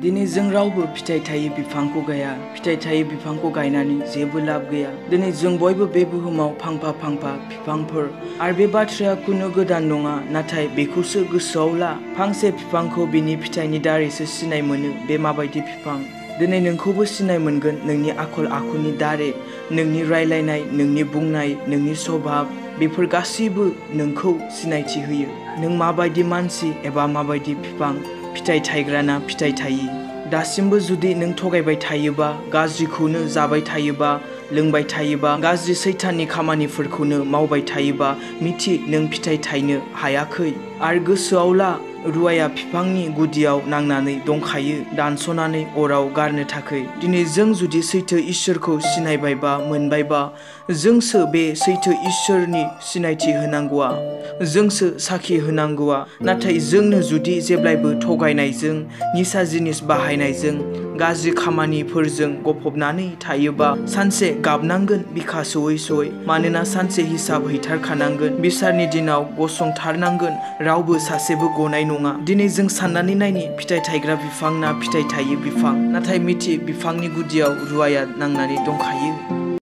दिनै जों रावबो फिथाइ थायै बिफांखौ गाया। फिथाइ थायै बिफांखौ गायनानै जेबो लाब गैया। दिनै जों बयबो बे बुहुमाव फांफा फांफा बिफांफोर आरो बे बाथ्राया खुनु गोदान नङा, नाथाय बेखौसो गोसोआव ला। फांसे बिफांखौ बिनि फिथाइनि दारैसो सिनाय मोनो बे माबायदि बिफां। दिनै नोंखौबो सिनाय मोनगोन नोंनि आखल आखुनि दारै, नोंनि रायलायनाय, नोंनि बुंनाय, नोंनि स्वभाब, बेफोर गासैबो नोंखौ सिनायथि होयो। नों माबायदि मानसि एबा माबायदि बिफां, फिथाइ थायग्रा ना फिथाइ थायि। दासिमबो जुदि नों थगायबाय थायोबा, गाज्रिखौनो जाबाय थायोबा, लोंबाय थायोबा, गाज्रि सैताननि खामानिफोरखौनो मावबाय थायोबा, मिथि नों फिथाइ थायनो हायाखै। आरो गोसोआव ला, रुवाया बिफांनि गुदियाव नांनानै दंखायो, दानस'नानै अराव गारनो थाखाय। दिनै जों जुदि सैथो इसोरखौ सिनायबायबा, मोनबायबा, जोंसो बे सैथो इसोरनि सिनायथि होनांगौआ, जोंसो साखि होनांगौआ। नाथाय जोंनो जुदि जेब्लायबो थगायनायजों, निसा जिनिस बाहायनायजों, गाज्रि खामानिफोरजों गफबनानै थायोबा, सानसे गाबनांगोन बिखा सौयै सौयै। मानोना सानसे हिसाब हैथारखानांगोन, बिसारनि दिनाव गसंथारनांगोन, रावबो सासेबो गनाय नङा। दिनै जों साननानै नायनि फिथाइ थायग्रा बिफां ना फिथाइ थायि बिफां। नाथाय मिथि बिफांनि गुदियाव रुवाया नांनानै दंखायो।